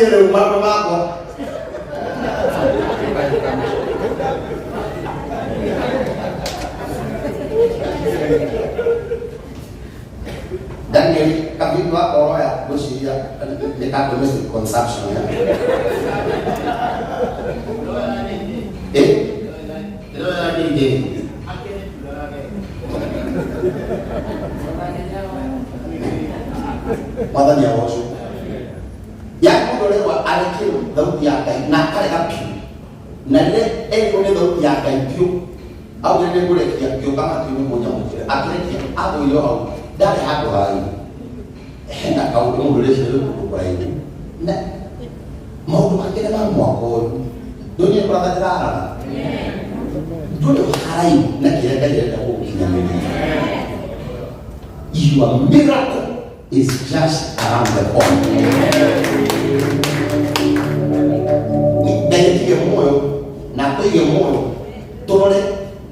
Niĩ rĩu maũndũ makwa Daniel kabindu akoroya ngwĩciria nĩ ka domestic consumption ya. Eh? Mwathani agocwo. Ya mũndũ ũrerwo arekie thauti ya Ngai na akarega biũ. Na rĩrĩa erirwo nĩ thauti ya Ngai biũ, augire nĩ ngũrekia ngĩũka matu-inĩ mũnyamũkĩre. Akĩrekia agũire o hau ndarĩ handũ haraihu. Hena kaũndũ mũndũ ũreciria wĩ kũndũ kũraihu. Na maũndũ mangĩ nĩ ma mwaka ũyũ. Ndũnyie kũratha ndĩraratha. Ndũrĩ haraihu na kĩrĩa Ngai arenda gũgũkinyanĩria. Your miracle is just around the corner. Ngai atige muoyo na atũige muoyo tũrore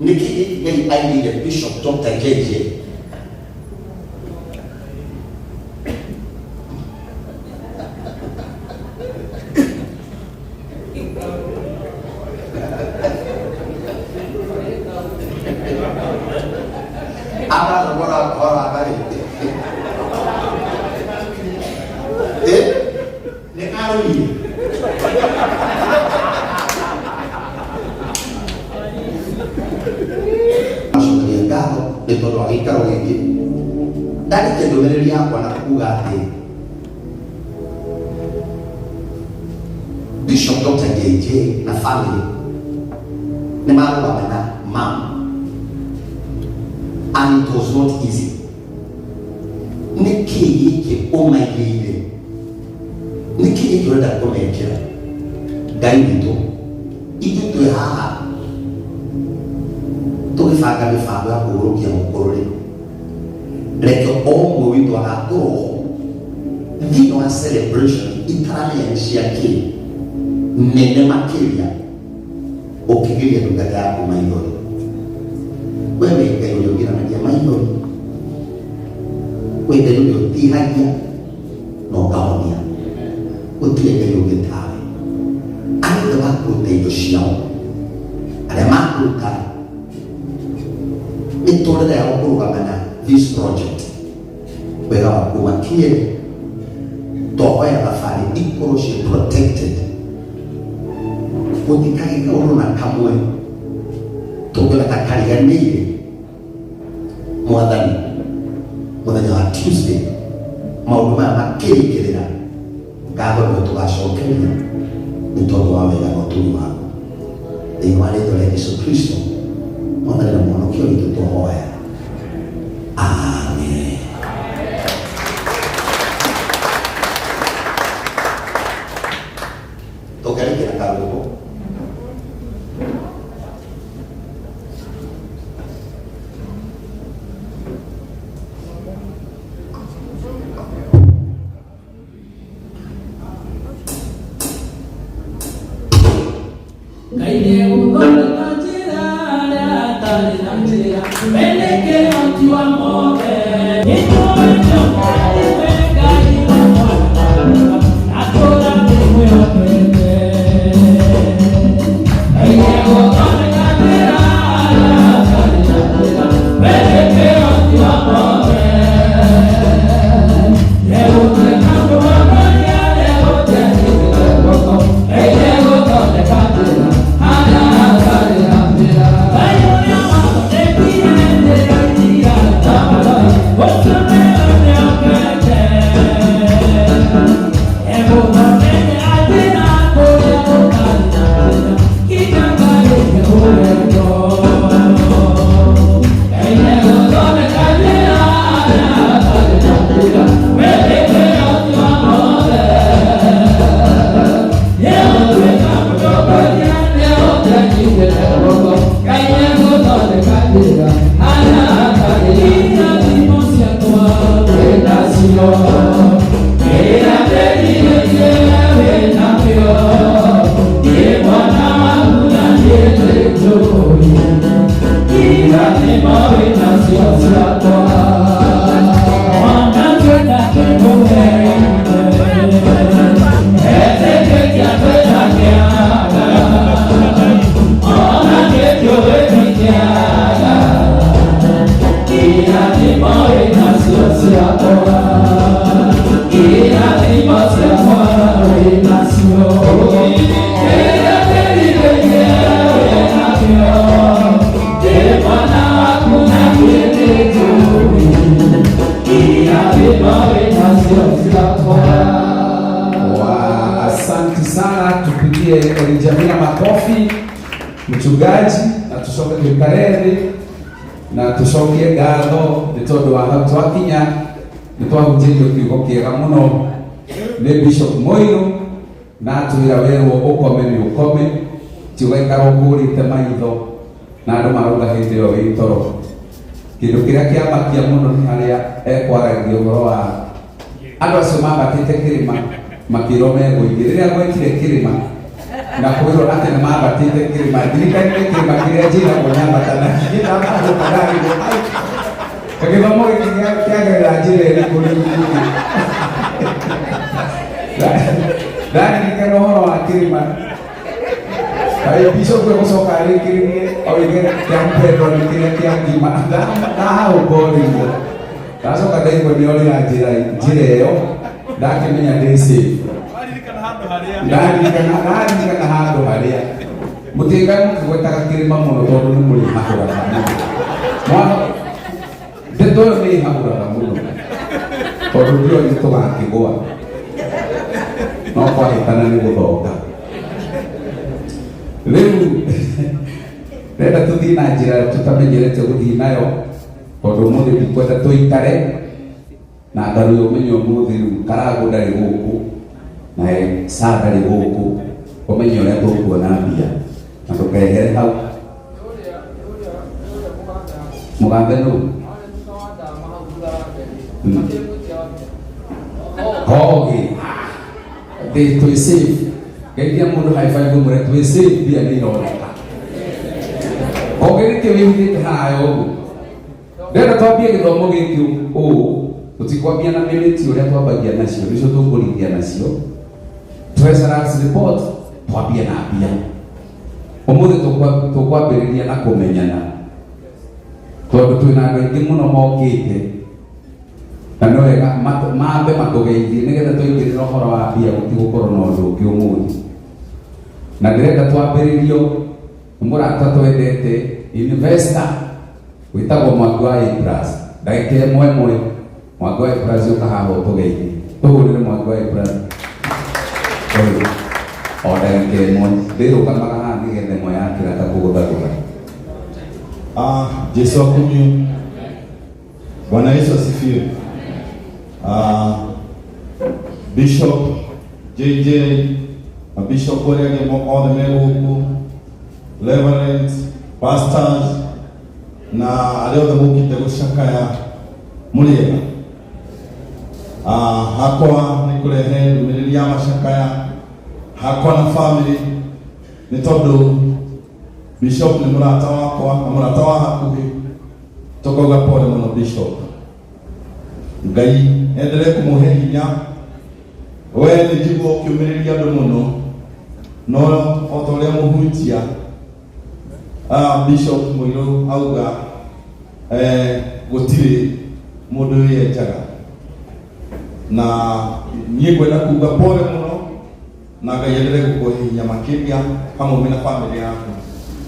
nĩkĩ gĩkĩ Ngai aigĩire Bishop Dr. JJ. Amaragora hora ngai. Eh? Nĩ arũire. Acokeria ngatho nĩ tondũ wa gĩikaro gĩkĩ. Ndarĩkia ndũmĩrĩri yakwa na kuga atĩ Bishop Dr. JJ na family nĩ marũgama na mam and it was not easy. Nĩ kĩĩ gĩkĩ ũmaigĩire? Nĩ kĩĩ gĩkĩ ũrenda kũmekĩra? Ngai witũ, ithuĩ twĩ haha tũgĩbanga mĩbango ya kũhurũkia mũkũrũ rĩ, reke o ũmwe witũ agakorwo thĩinĩ wa celebration itaramenya nĩ cia kĩ nene makĩria ũkĩgiria ndungata yaku maithori. We wĩ Ngai ũrĩa ũgiranagia maithori, wĩ Ngai ũrĩa ũtihagia na ũkahonia. Gũtirĩ Ngai ũngĩ tawe. Arĩa othe makũruta indo ciao, arĩa makũruta mĩtũrĩre yao kũrũgama na this project, wega waku ũmakinyĩre. Twahoya thabarĩ ikorwo ciĩ protected, gũtikagĩe kaũndũ na kamwe tũngĩona ta kariganĩire. Mwathani, mũthenya wa Tuesday maũndũ maya makĩrĩkĩrĩra, ngatho nĩwe tũgacokeria nĩ tondũ wa wega na ũtugi waku. Thĩinĩ wa rĩtwa rĩa Jesu Kristo Mwathani na Mũhonokio witũ tũhoya, amen. Tũngerĩkĩra karũgũ. Ngai nĩegũthondeka njĩra arĩa atarĩ na njĩra. We nĩ kĩhoti wa mothe. Nĩnjũĩ nĩũkũrathime Ngai wakwa na baba, na ndũra ndĩmwĩhokete. Ngai nĩegũthondeka njĩra arĩa atarĩ na njĩra. We nĩ kĩhoti wa mothe. Nĩegũtuĩka mũtongoria, nĩegũtũnyitĩte guoko. Ngai nĩegũthondeka njĩra harĩa hatarĩ na njĩra. Ngai ũrĩa wathondekire njĩra. Na tũcoke tũikare thĩ na tũcokie ngatho nĩ tondũ wa hau twakinya. Nĩ twahunjĩrio kiugo kĩega mũno nĩ Bishop Mũirũ, na atwĩra werwo ũkome nĩ ũkome, ti ũgaikara ũkũrĩte maitho na andũ marauga hĩndĩ ĩyo wĩ toro. Kĩndũ kĩrĩa kĩamakia mũno nĩ harĩa ekwaragia ũhoro wa andũ acio mambatĩte kĩrĩma makĩrwo megũithiĩ. Rĩrĩa gwetire kĩrĩma na kwĩrwo atĩ nĩ mambatĩte kĩrĩma, ndirikanire kĩrĩma kĩrĩa njĩragwo nyambata na niĩ ndamahũka ndarigwo ai gĩthomo gĩkĩ kĩagerera njĩra ĩrĩkũ. Rĩu ndaririkana ũhoro wa kĩrĩma. Kaĩ bishop egũcoka arĩkĩrĩrie oige kĩa mpendwa nĩ kĩrĩa kĩa ngima. Ndahahũka o rĩmwe, ndacoka ndaigua nĩ orĩra njĩra ĩyo, ndakĩmenya ndĩ safe. Ndaririkana handũ harĩa mũtinga mũkĩgwetaga kĩrĩma mũno, tondũ nĩ mũrĩ hahũraga mũno. Mwana ndeto ĩyo nĩ ĩhahũraga mũno, tondũ ndioĩ nĩ tũgakĩgũa no kwahĩtana nĩ gũthonga. Rĩu ndĩrenda tũthiĩ na njĩra tũtamenyerete gũthiĩ nayo, tondũ ũmũthĩ ndikwenda tũikare na ngaruya ũmenye ũmũthĩ. Rĩu Karangũ ndarĩ gũkũ na sa ndarĩ gũkũ, ũmenye ũrĩa tũkuona mbia na ndũkehere hau. Mũgambe nũ kogi ndĩ twĩ safe. Geithia mũndũ high five, ũmwĩre twĩ safe, mbia nĩ ironeka. Kogi nĩkĩ wĩhithĩte haraya ũguo? Ndĩrenda twambie gĩthomo gĩkĩ ũũ, tũtikwambia na minutes ũrĩa twambagia nacio, nĩcio tũkũringia nacio treasurer's report, twambie na mbia. Ũmũthĩ tũkwambĩrĩria na kũmenyana, tondũ twĩna andũ aingĩ mũno mokĩte, na nĩ wega mambe matũgeithie nĩgetha tũingĩrĩre ũhoro wa mbia. Gũtigũkorwo na ũndũ ũngĩ ũmũthĩ, na ndĩrenda twambĩrĩrio nĩ mũrata twendete, investor wĩtagwo Mwangi wa A+. Ndagĩka ĩmwe ĩmwe, Mwangi wa A+ ũka haha ũtũgeithie. Tũhũrĩre Mwangi wa A+ ũyũ o ndagĩka ĩmwe. Ndĩrũgamaga haha nĩgetha ĩmwe yakĩra ngakũgũthagũtha. Ah, Jesu akumio. Bwana Yesu asifiwe. Ah, Bishop JJ na Bishop arĩa angĩ othe me gũkũ, Reverend, pastors na arĩa othe mũkĩte gũcakaya, mũrĩega. Ah, hakwa nĩ kũrehe ndũmĩrĩri ya macakaya hakwa na family, nĩ tondũ Bishop nĩ mũrata wakwa na mũrata wa hakuhĩ. Tũkauga pole mũno Bishop, Ngai endelee kũmũhe hinya. We nĩ njigua ũkĩũmĩrĩria andũ mũno, no o ta ũrĩa mũhunjia Bishop Mũirũ auga, gũtirĩ mũndũ wĩyenjaga, na niĩ ngwenda kuga pole mũno na Ngai endelee gũkũhe hinya makĩria hamwe na family yaku,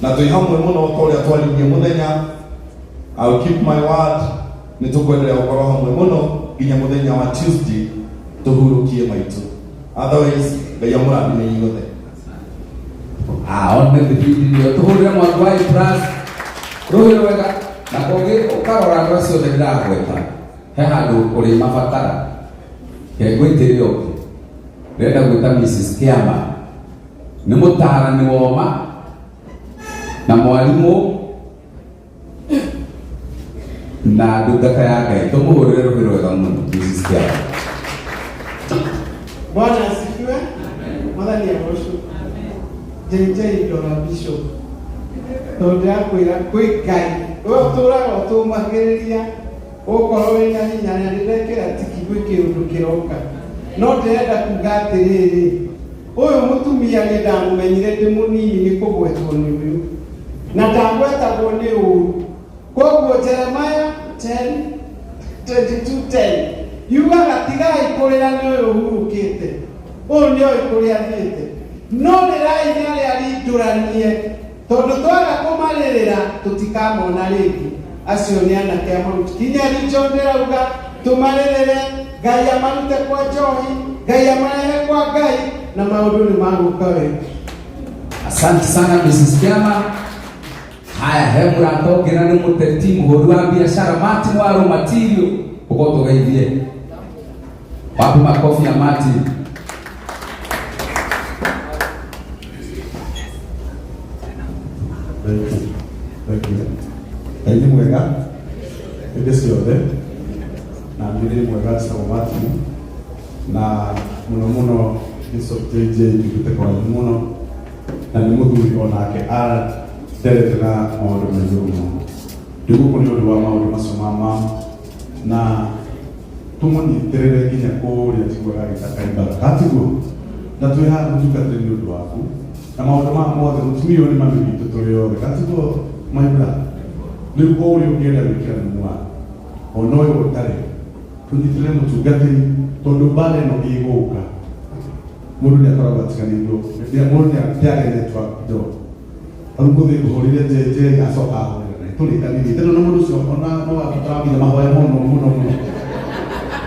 na twĩ hamwe mũno ta ũrĩa twaririe mũthenya. I'll keep my word, nĩ tũkwendelea gũkorwo hamwe mũno nginya mũthenya wa Tuesday tũhurũkie maitũ. Otherwise Ngai amũrathime inyuothe. Ah, one thibindi tũhũrĩre Mwangi wa A+ rũhĩ rwega. Na kũngĩ ũkarora andũ acio othe ndĩragweta, he handũ ũrĩ mabatara. Kengwĩtĩre ũngĩ, ndĩrenda gwĩta Mrs. Kiama, nĩ mũtaarani woma na mwarimũ na ndungata ya Ngai. Tũmũhũrĩre rũhĩ rwega mũno Mrs. Kiama. Bwana asifiwe. Mwathani agocwo. JJ ndora Bishop. Tondũ ndĩrakwĩra kwĩ Ngai. We ũtũraga ũtũmagĩrĩria ũkorwo wĩna hinya, na ndĩrekĩra tiki gwĩ kĩũndũ kĩroka. No ndĩrenda kuga atĩrĩrĩ, ũyũ mũtumia nĩ ndamũmenyire ndĩ mũnini nĩ kũgwetwo nĩ ũyũ. Na ndagwetagwo nĩ ũru. Koguo Jeremiah 10:22-10 yugaga, tigai kũrĩra nĩ ũyũ ũhurũkĩte, ũyũ nĩ oĩ kũrĩa athiĩte, no rĩrai nĩ arĩa rindũranie, tondũ twaga kũmarĩrĩra tũtikamona rĩngĩ. Acio nĩ anake a maruti kinya richo. Ndĩrauga tũmarĩrĩre, Ngai amarute kwa njohi, Ngai amarehe kwa Ngai, na maũndũ nĩ magũka wega. Asante sana Mrs. Kiama. Haya, he mũrata ũngĩ na nĩ mũteti mũhũri wa biacara Martin wa Rũmatirio, ũka ũtũgeithie. Wapi makofi ya Martin? Thank you. Thank you. Ngai nĩ mwega hĩndĩ ciothe na niĩ ndĩ mwega njĩtagwo Matthew na mũno mũno Bishop JJ njiguĩte kwanyu mũno na nĩ mũthuri onake anderete na maũndũ ma igũrũ mũno. Ndĩ gũkũ nĩ ũndũ wa maũndũ macio ma mama na tũmũnyitĩrĩre nginya kũrĩa njiguaga agĩta Kaimbaga katiguo na twĩ haha mũtungatĩri nĩ ũndũ waku na maũndũ maya mothe mũtumia ũyũ nĩ mami witũ tũrĩ othe katiguo my brother rĩu o ũrĩa ũngĩenda gwĩkĩra nĩ mwago ona ũyũ ũtarĩ tũnyitĩrĩre mũtungatĩri tondũ mbara ĩno ĩgũka mũndũ nĩ akoragwo atiganĩirio mũndũ nĩ agenyetwa ndo rĩu mũthĩ ngũhũrĩre njenje acoka ahũrĩra na tũrĩkanĩrie tondũ na mũndũ ũcio ona no abatara nginya mahoya mũno mũno mũno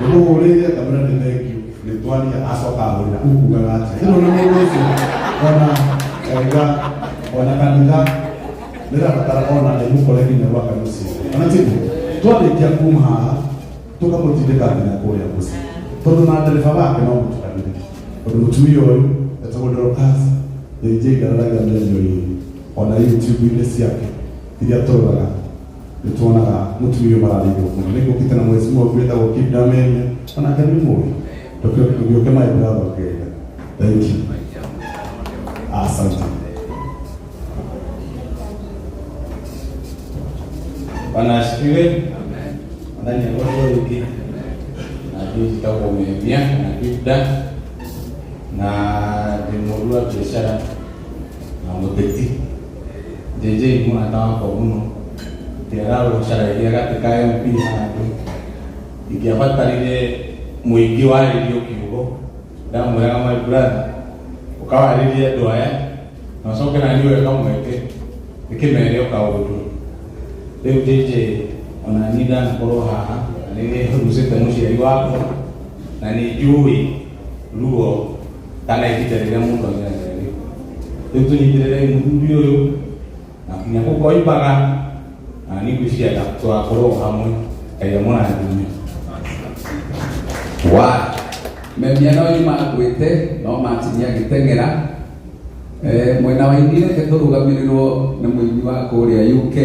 ndĩmũhũrĩire ngamwĩra nĩ thengiũ nĩ twaria acoka ahũrĩra ukugaga atĩa tondũ na mũndũ ũcio ona ngauga ona kanitha nĩrabatara ona ĩmũkore nginya gwaka mũciĩ ona tiguo twarĩkia kuma haha tũkamũtindĩka nginya kũrĩa mũciĩ tondũ na ndereba wake no mũtukanĩre tondũ mũtumia ũyũ etagwo Dorcas JJ ndararagia mĩario ĩrĩ ona YouTube-inĩ ciake iria tũroraga nĩ tuonaga mũtumia ũyũ mararĩirwo mũno nĩ ngũkĩte na mwezi ũmwe wĩtagwo Kip Damenia onake nĩ mũĩ ndũgĩũke my brother ũkĩenda thank you asante. Bwana asifiwe. Ndani ya roho wiki na niĩ njĩtagwo Memia na Kibda na ndĩ mũhũri wa biacara na mũteti. JJ mũrata wakwa mũno ndiararũcaragia gatĩ ka MP handũ ingĩabatarire mũingĩ warĩrio kiugo ndamwĩraga my brother ũkawarĩrie andũ aya na ũcoke na niĩ ũhe kamweke ndĩkĩmere o kaũndũ. Rĩu JJ ona niĩ ndanakorwo haha na nĩ nĩhurucĩte mũciari wakwa na nĩ njũĩ ruo kana ihinda rĩrĩa mũndũ ageragĩra rĩu. Rĩu tũnyitĩrĩrei mũthuri ũyũ na nginya gũkoimbaga na niĩ ngwĩciria tũgakorwo hamwe. Ngai amũrathime. Wa memia no nyuma ngwĩte no Martin agĩteng'era. Eh, mwena wa aini reke tũrũgamĩrĩrwo nĩ mũini wa kũrĩa UK.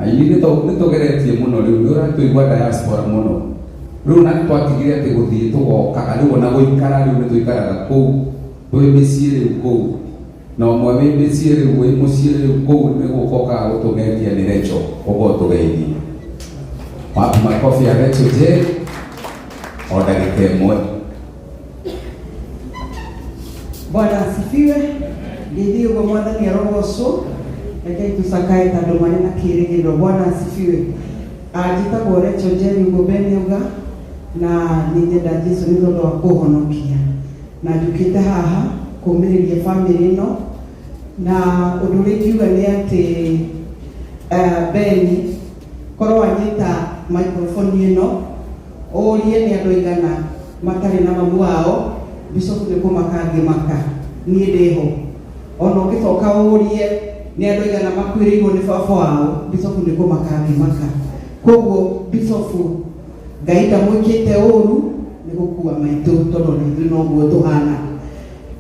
Aini nĩ tũgeretie mũno rĩu nĩ ũratũigua diaspora mũno. Rĩu na twatigire atĩ gũthiĩ tũgokaga rĩu ona gũikara rĩu nĩ tũikaraga kũu twĩ mĩciĩ rĩu kũu na ũmwe wĩ mĩciĩ rĩu wĩ mũciĩ rĩu kũu nĩ gũka ũkaga gũtũgeithia nĩ Recho ũka ũtũgeithie. Wapi makofi ya Recho J o ndagĩka ĩmwe. Bwana asifiwe. Ngeithi ũguo mwathani arogocwo. Rekei tũcakae ta andũ marĩ na kĩĩrĩgĩrĩro. Bwana asifiwe. Ah, njĩtagwo Rachel Njeri ũguo Ben auga na nĩ nyenda Jesu nĩ tondũ wa kũhonokia na njũkĩte haha kũmĩrĩria bamĩrĩ ĩno na ũndũ ũrĩa ingiuga nĩ atĩ Ben korwo wanyita microphone ĩno Ũrie nĩ andũ aigana matarĩ na mamu wao, bishop nĩ kũmaka angĩmaka, niĩ ndĩho. Ona ũngĩcoka ũrie nĩ andũ aigana makuĩrĩirwo nĩ baba wao, bishop nĩ kũmaka angĩmaka. Koguo bishop Ngai ndamwĩkĩte ũru nĩ gũkua maitũ tondũ ona ithuĩ noguo tũhana.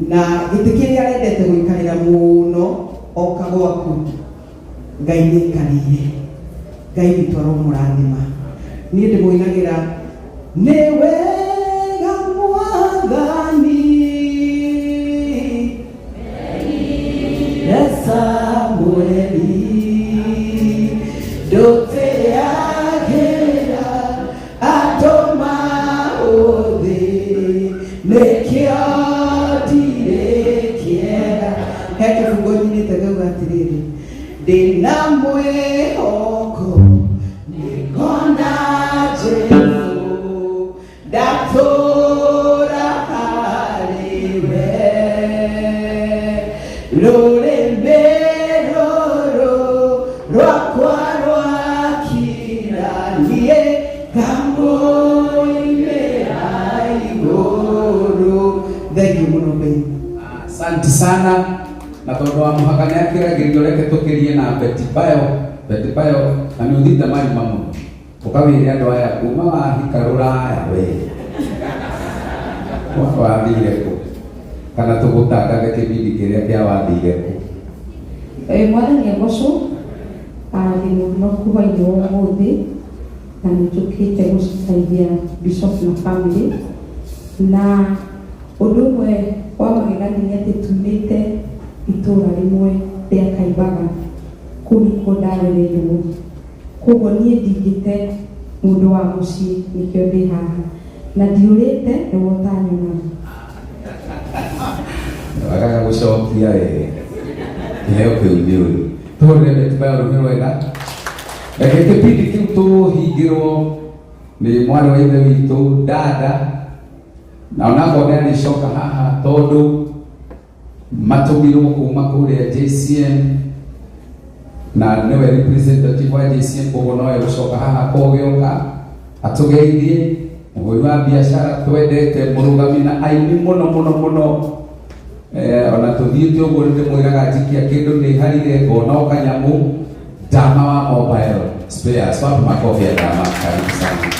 Na gĩtĩ kĩrĩa arendete gũikarĩra mũno oka gwaku Ngai nĩ aikarĩire. Ngai witũ aromũrathima. Niĩ ndĩmũinagĩra nĩ wega mwathani Samueli ndũtĩagĩra andũ maũthĩ nĩkĩo ndirĩ kĩega. He kĩbungo nyinĩte ngauga atĩrĩrĩ Ndĩna mwĩhoko nĩngona Jesũ ndatũra harĩ we rũrĩmĩ rũrũ rwakwa rwakira niĩ ngamũinĩra igũrũ. Thengiũ mũno Ngai. Asante sana na Tondũ wa mũhaka nĩ akĩragĩrio, reke tũkĩrie na Betty Bayo. Betty Bayo, na nĩ ũthiĩte marima mũno ũkawĩre andũ aya kuma wahika rũraya, we wathire kũ? Kana tũgũtangathe kĩbindi kĩrĩa kĩa wathire kũ? Mwathani agocwo. Ndĩ mũhonoku hwainĩ wa ũmũthĩ na nĩ njũkĩte gũcakaithia bishop na family. Na ũndũ ũmwe wa magegania nĩ atĩ tumĩte itũra rĩmwe rĩa Kaimbaga, kũu nĩkuo ndarereirwo, koguo niĩ ndingĩte mũndũ wa mũciĩ, nĩkĩo ndĩ haha na ndiũrĩte nĩwe ũtanyonaga. Wagaga gũcokia wega kĩheo kĩu nĩ ũyũ tũhũrĩre Betty Bayo rũhĩ rwega. Reke kĩbindi kĩu tũhingĩrwo nĩ mwarĩ wa ithe witũ Dada, na onakorwo nĩ arĩcoka haha tondũ matũmirwo kuma kũrĩa JCM na nĩwe representative wa JCM, koguo no egũcoka haha kũgĩũka atũgeithie. Mũhũri wa biacara twendete, mũrũgami na aini mũno mũno mũno. Ona tũthiĩte ũguo nĩndĩmwĩraga njikia kĩndũ ndĩharire ngona o kanyamũ. Dama wa mobile spares, wapi makofi ya Dama? Karibu sana.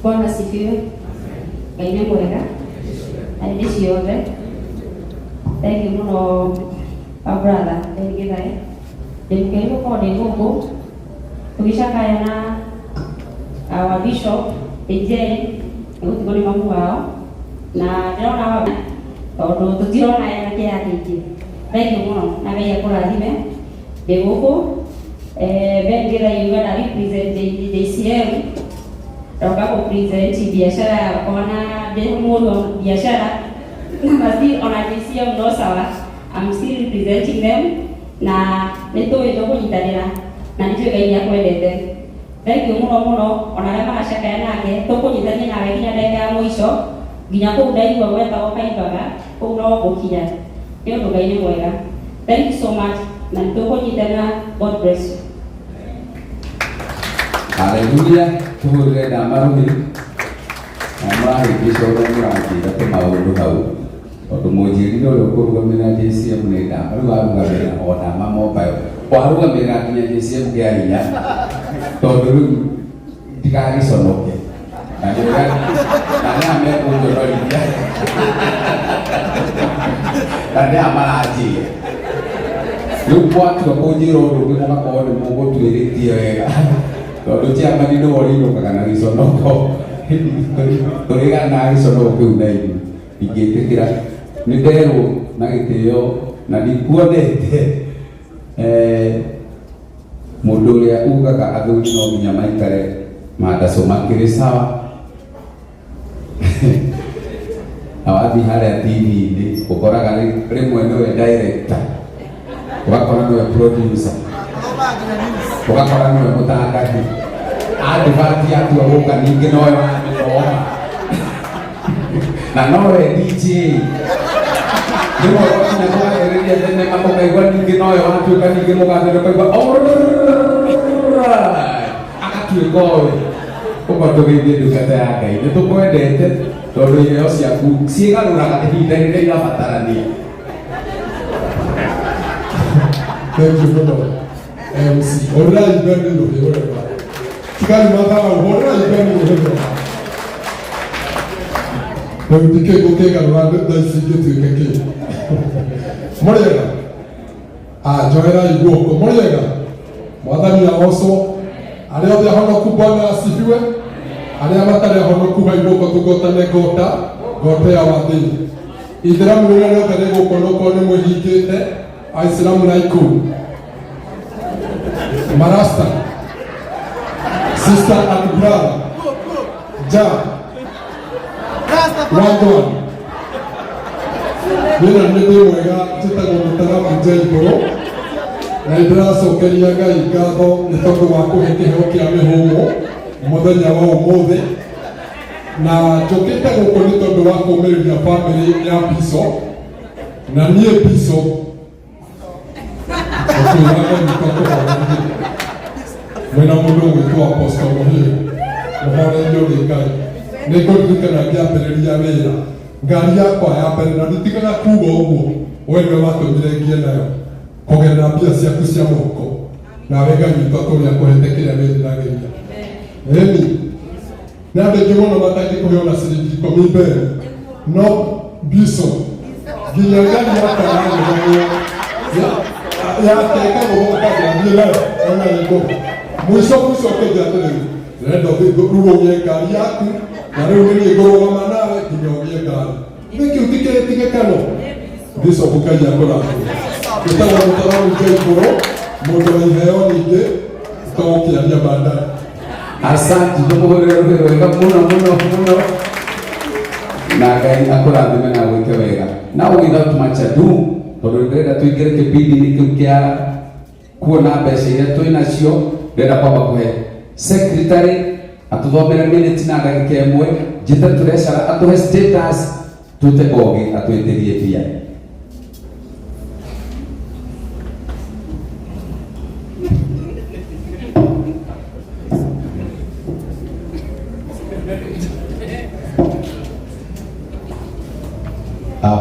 Bwana asifiwe. Ngai nĩ mwega na hĩndĩ ciothe. Thank you mũno, our brother Ben Githae. Ndĩ mũkenu gũkorwo ndĩ gũkũ tũgĩcakaya na our bishop AJ nĩ gũtigwo nĩ mamu wao, na ndĩrona wa tondũ tũtirona ena kĩeha kĩingĩ. Thank you mũno na Ngai akũrathime. Ndĩ gũkũ, Ben Githae yuga na represent JCM, ndoka kũ present biacara yakwa na ndĩ mũndũ wa biacara na still ona JCM no sawa, I'm still representing them na nĩ tũĩ tũkũnyitanĩra na nĩ tũĩ Ngai nĩ akwendete. Thank you mũno mũno. Ona arĩa maracakaya nake, tũkũnyitania nawe nginya ndagĩka ya mũico, nginya kũu ndaigua gwetagwo Kaimbaga, kũu no ngũkinya nĩ ũndũ Ngai nĩ mwega. Thank you so much na nĩ tũkũnyitanĩra. God bless you. Haleluya, tũhũrĩre Dama rũhĩ. Na mũrahĩngĩca ũrĩa mũranjĩra tũmaũndũ hau, tondũ mũnjĩrire ũrĩa ũkũrũgamĩrĩra JCM nĩ Dama, rĩu arũgamĩrĩra o Dama Mobile, warũgamĩrĩra nginya JCM kĩa hinya, tondũ rĩu ndigagĩconoke na nĩ ũrĩa na nĩ aya mekũnjonorithia na nĩ aya maranjĩra rĩu mwatua kũnjĩra ũndũ ũngĩ, mũgakorwo nĩ mũgũtuĩrĩtie wega, tondũ chairman nĩwe ũrĩinũkaga na gĩconoko, tũrĩgana gĩconoko kĩu na inyuĩ. Ingĩtĩkĩra nĩ nderwo na gĩtĩo na ndikuonete, mũndũ ũrĩa ugaga athuri no nginya maikare mandacũ makĩrĩ sawa, na wathiĩ harĩa TV-inĩ ũkoraga rĩmwe nĩwe director, ũgakora nĩwe producer, ũgakora nĩwe mũtangathi, advert yatua gũka ningĩ nowe wamĩthoma na nowe DJ, rĩmwe wakinya kũgathĩrĩria thenema ũkaigua ningĩ nowe watuĩka ningĩ mũgathĩrĩria, ũkaigua alright, agatuĩka owe ũka tũgeithie ndungata ya Ngai. Nĩ tũkwendete tondũ iheo ciaku ciĩgarũraga ihinda rĩrĩa irabatarania. Thank you mũno, MC. Hũrĩrai Beni rũhĩ rwega. Tigai matharau, hũrĩrai Beni rũhĩ rwega. Rĩu ndikĩ gũkĩgarũra thaa ici ngĩtuĩke kĩ. Mũrĩega? Ah, njoerai guoko. Mũrĩega? Mwathani agocwo. Arĩa othe ahonoku, Bwana asifiwe. Arĩa matarĩ ahonoku, hai guoko tũgotane ngota, ngota ya wathĩni. Ithĩramu rĩrĩa rĩothe rĩgũkũ nokorwo nĩ mwĩhingĩte, Aisilamu alaikum. Marasta. Sister and brother. Ja. Wagwan. Wĩna nĩ ndĩ mwega, njĩtagwo Mũtarabu Njaigũrũ na nĩ ndĩracokeria Ngai ngatho nĩ tondũ wa kũhe kĩheo kĩa mĩhũmũ mũthenya wa ũmũthĩ, na njũkĩte gũkũ nĩ tondũ wa kũmĩrĩria bamĩrĩ ya Bishop na niĩ Bishop ũkĩũra Ngai nĩtakũhorerie mwĩna mũndũ ũgwĩtwo Apostle Mũhĩĩ, mũhorerio nĩ Ngai. Nĩ ngũririkana ngĩambĩrĩria wĩra ngari yakwa ya mbere na nditigaga kuga ũguo we nĩwe watũmire ngie nayo kũgerera mbia ciaku cia mũhuko nawe Ngai witũ atũũre akũhete kĩrĩa wĩriragĩria. Ĩni nĩ andũ aingĩ mũno matangĩkũhe ona ciringi ikũmi mbere no biso nginya ngari yakwa yagũthagwo yake ĩkagũthwo ũkanjĩra nayo ona ĩngũhe mũico mũico ũkĩnjĩra atĩrĩrĩ ndĩrenda ũthiĩ rĩu ũgĩe ngari yaku na rĩu nĩ niĩ ngũrũgama nawe nginya ũgĩe ngari nĩ kĩu ti gĩkeno bishop Ngai akũrathime ĩtagwo mũtaramu Njaikũrũ mũndũ wa iheo nyingĩ tũgũkĩaria baadaye. Asante tumuhurire ruhi rwega muno muno muno na Ngai akũrathime na gwĩke wega. Now without much ado, tondũ ndĩrenda tũingĩre kĩbindi-inĩ kĩu kĩa kuona mbeca iria twĩ nacio, ndĩrenda kwamba kũhe secretary atũthomere minutes na ndagĩka ĩmwe, njĩte treasurer atũhe status, twĩte Kogi atwĩtĩrie mbia.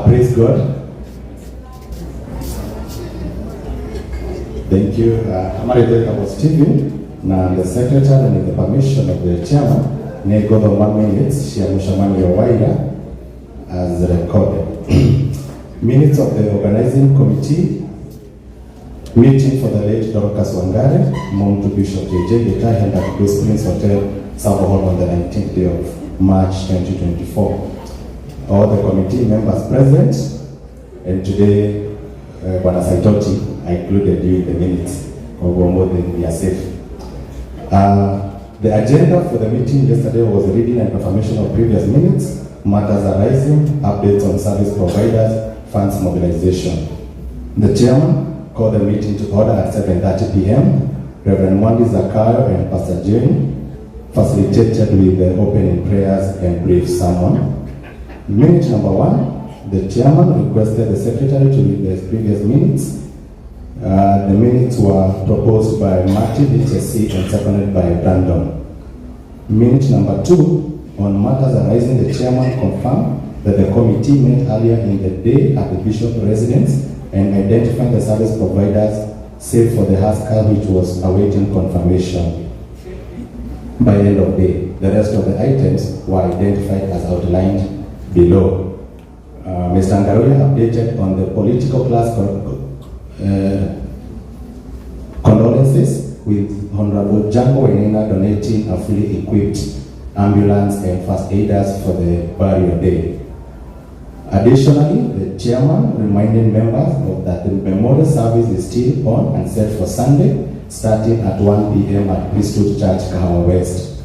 Praise God. Thank you. Amarete Kabo Stephen na the secretary and with the permission of the chairman nĩ ngũthoma minutes cia mũcemanio wa ira as recorded. Minutes of the organizing committee meeting for the late Dorcas Wangare, mom to Bishop JJ Githae, held at Grace Prince Hotel, Savo Hall on the 19th day of March 2024. All the committee members present, and today, Bwana Saitoti, I included you in the minutes. Koguo mũthĩ, we are safe. The agenda for the meeting yesterday was reading and confirmation of previous minutes, matters arising, updates on service providers, funds mobilization. The chairman called the meeting to order at 7:30 p.m. Reverend Mwandi Zakayo and Pastor Jane facilitated with the opening prayers and brief sermon. Minute number 1, the chairman requested the secretary to read the previous minutes. The minutes were proposed by Martin HSC and seconded by Brandon. Minute number 2, on matters arising, the chairman confirmed that the committee met earlier in the day at the bishop residence and identified the service providers, save for the Haskell, which was awaiting confirmation by end of day. The rest of the items were identified as outlined below. Mr. Ngaruiya updated on the political class condolences, with Honorable Django Wainaina donating a fully equipped ambulance and first aiders for the burial day. Additionally, the chairman reminded members of that the memorial service is still on and set for Sunday, starting at 1 p.m. at Priesthood Church, Kahawa West.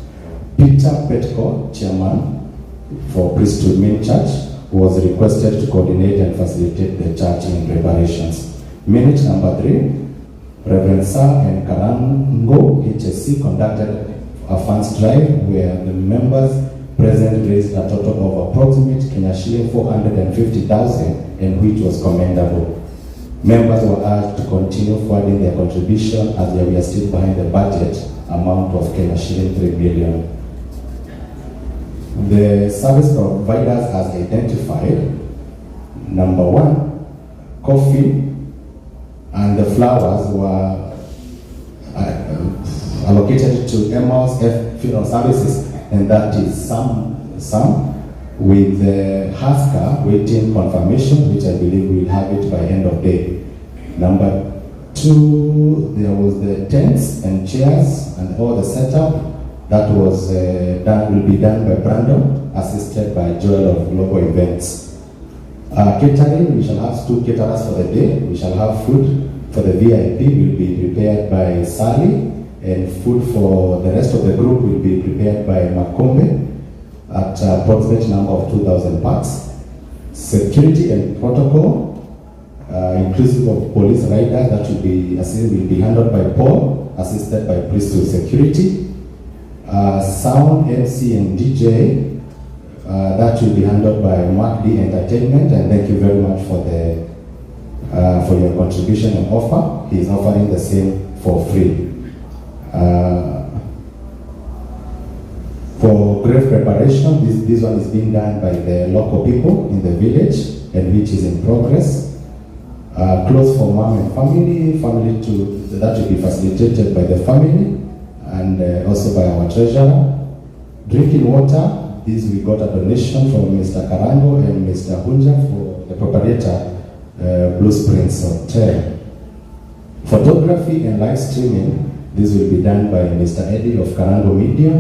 Peter Petko, chairman for Priesthood Main Church, was requested to coordinate and facilitate the church in preparations. Minute number 3, Reverend Sir and Karango HSC conducted a funds drive where the members present raised a total of approximate Kenya shilling 450,000, and which was commendable. Members were urged to continue forwarding their contribution as they were still behind the budget amount of Kenya shilling 3 billion. The service providers as identified: number 1, coffee and the flowers were allocated to Emmaus F Funeral Services, and that is some with the Haska waiting confirmation, which I believe we'll have it by end of day. Number 2, there was the tents and chairs and all the setup that was done, will be done by Brandon, assisted by Joel of Global Events. Catering, we shall have 2 caterers for the day. We shall have food for the VIP will be prepared by Sally, and food for the rest of the group will be prepared by Makombe at approximate number of 2,000 packs. Security and protocol, inclusive of police riders, that will be assisted, will be handled by Paul, assisted by Priesthood Security. Sound, MC and DJ, that will be handled by Mark D Entertainment, and thank you very much for your contribution and offer. He is offering the same for free. For grave preparation, this one is being done by the local people in the village and which is in progress. Clothes for mom and family, family to that will be facilitated by the family and also by our treasurer. Drinking water, this we got a donation from Mr. Karango and Mr. Hunja for the proprietor, Blue Springs Hotel. Photography and live streaming, this will be done by Mr. Eddie of Karango Media.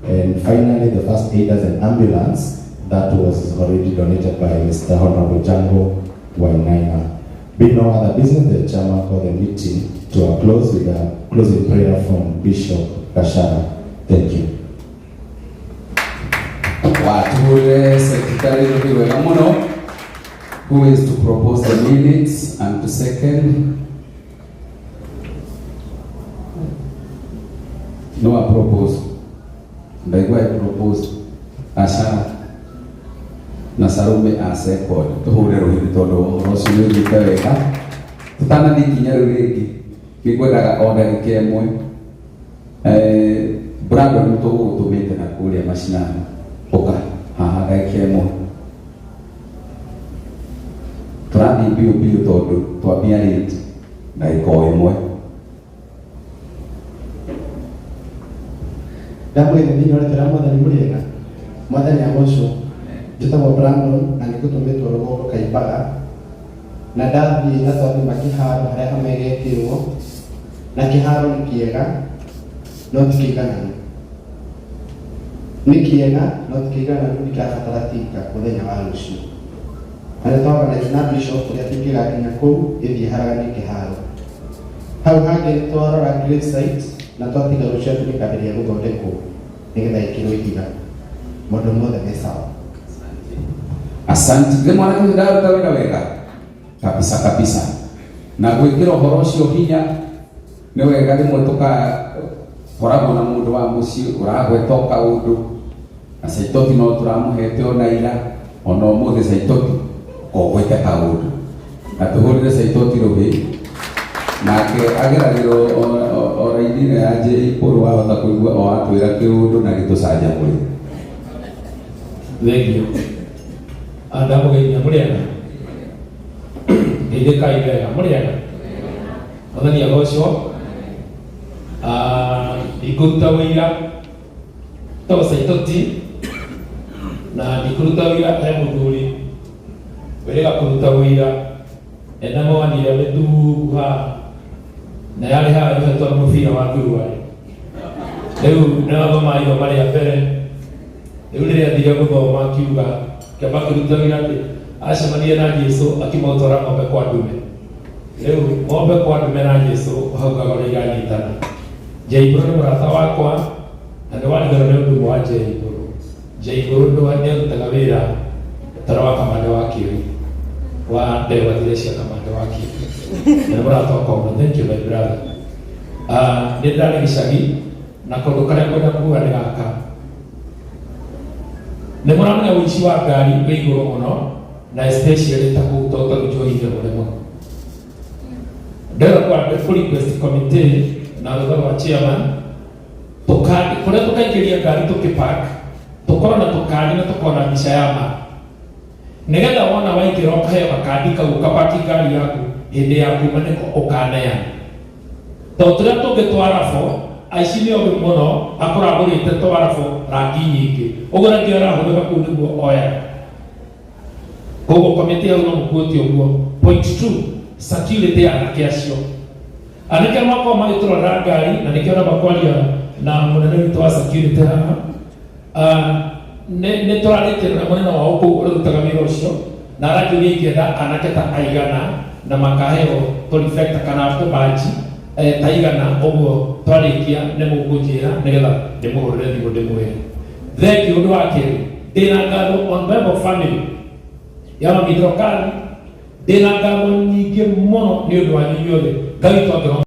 And finally, the first aiders and ambulance, that was already donated by Mr. Honorable Django Wainaina. Being no other business, the chairman called the meeting to a close with a closing prayer from Bishop Gachara. Thank you. Watuhure secretary rũhĩ wega mũno, who is to propose the minutes and to second. No a propose. Ndaigua I propose. Ashara na Salome a second. Tũhũre rũhĩ nĩ tondũ ũhoro ũcio nĩ ũthiĩte wega. Tũtanathiĩ ikinya rĩu rĩngĩ, nĩ ngwendaga o ndagĩka ĩmwe. Brandon nĩ tũgũgũtũmĩte na kũrĩa macinani. Ũka haha ndagĩka ĩmwe. Tũrathiĩ biũ biũ tondũ twambia late ndagĩka o ĩmwe. Ndamwĩra thĩinĩ wa rĩtwa rĩa Mwathani mũrĩega. Mwathani agocwo. Njĩtagwo Brandon na nĩngũtũmĩtwo rũgongo Kaimbaga. Na ndathiĩ na twathima kĩharo harĩa hama ĩgekĩrwo, na kĩharo nĩ kĩega no ti kĩigananu. Nĩ kĩega no ti kĩigananu, nĩ kĩrabatara tinga mũthenya wa rũciũ. Na nĩ twaranĩria na bishop ũrĩa tinga ĩgakinya kũu ĩthiĩ ĩharaganie kĩharo. Hau hangĩ nĩ twarora grave site na twatiga rũciũ atĩ nĩkambĩrĩria gũthondekwo nĩgetha ĩkĩrwo ihiga. Maũndũ mothe me sawa. Asante. Nĩ mwanake ũcio ndaruta wĩra wega kabisa kabisa. Na gwĩkĩra ũhoro ũcio hinya nĩ wega rĩmwe tũkakoragwo na mũndũ wa mũciĩ ũragweta o kaũndũ na Saitoti no tũramũhete ona ira ona ũmũthĩ Saitoti kogwete kaũndũ na tũhũrĩre Saitoti rũhĩ nake ageragĩrwo o raini-inĩ ya J Ikũrũ wahota kũigua o atwĩra kĩũndũ na gĩtũcanjamũre. Thengiũ. Ndamũgeithia mũrĩega. Ngeithĩkai wega mũrĩega. Mwathani agocwo. Ndikũruta wĩira to Saitoti na ndikũruta wĩira he mũthuri wĩrĩga kũruta wĩira ena mawani ĩrĩa mĩtungu haha na yarĩ haha yohetwo nĩ mũbira wa thuruarĩ. Rĩu nĩwathoma ithoma rĩa mbere, rĩu rĩrĩa athire gũthoma akiuga kĩamba kĩruta wĩra atĩ acemanirie na Jesu akĩmũtwara ng'ombe kwa ndume. Rĩu ng'ombe kwa ndume na Jesu hau ngagora iranyitana. Jaibũrũ nĩ mũrata wakwa na nĩ wariganĩrwo nĩ ũndũ wa Jaibũrũ. Jaibũrũ nĩ arutaga wĩra tara wa kamande wa Kĩui wa ndegwa zile cia kamande wa Kĩui. Na nĩ mũrata wakwa mũno. Thank you my brother. Nĩ ndarĩ gĩcagi na kaũndũ karĩa ngwenda kuga nĩ gaka. Nĩ mũramenya ũici wa ngari wĩ igũrũ mũno na especially ta kũu tondũ tarĩu njohi-inĩ mũno mũno. Ndĩrenda kũ request committee na rũtha rwa chairman tũkandi kũrĩa tũkaingĩria ngari tũkĩpark tũkorwo na tũkandi na tũkorwo na mbica ya ma nĩgetha wona waingĩra ũkaheo gakandi kau ũkapaki ngari yaku hĩndĩ ya kuma nĩko ũkaneana tondũ tũrĩa tũngĩ twarabo aici nĩ ogĩ mũno akũragũrĩte twarabo rangi nyingĩ ũguo rangi ũrĩa ũrahũthĩka kũu nĩguo oyaga. Koguo komĩtĩ hau no mũkuote ũguo. Point 2, security ya anake acio. Anake arĩa makoragwo magĩtũrorera ngari na nĩkĩo ndamba kwaria na mũnene witũ wa security haha. Nĩ tũrarĩtie na mũnene wao kũu ũrĩa ũrutaga wĩra ũcio na aranjũria ingĩenda anake ta aigana na makaheo tũ reflector kana tũbanji ta igana ũguo twarĩkia nĩ mũkũnjĩra nĩgetha ndĩmũhũrĩre thimũ ndĩmwĩre. Thengiũ. Ũndũ wa kerĩ, ndĩna ngatho on behalf of family ya Mami Dorcas, ndĩna ngatho nyingĩ mũno nĩ ũndũ wanyu inyuothe. Ngai witũ angĩrwo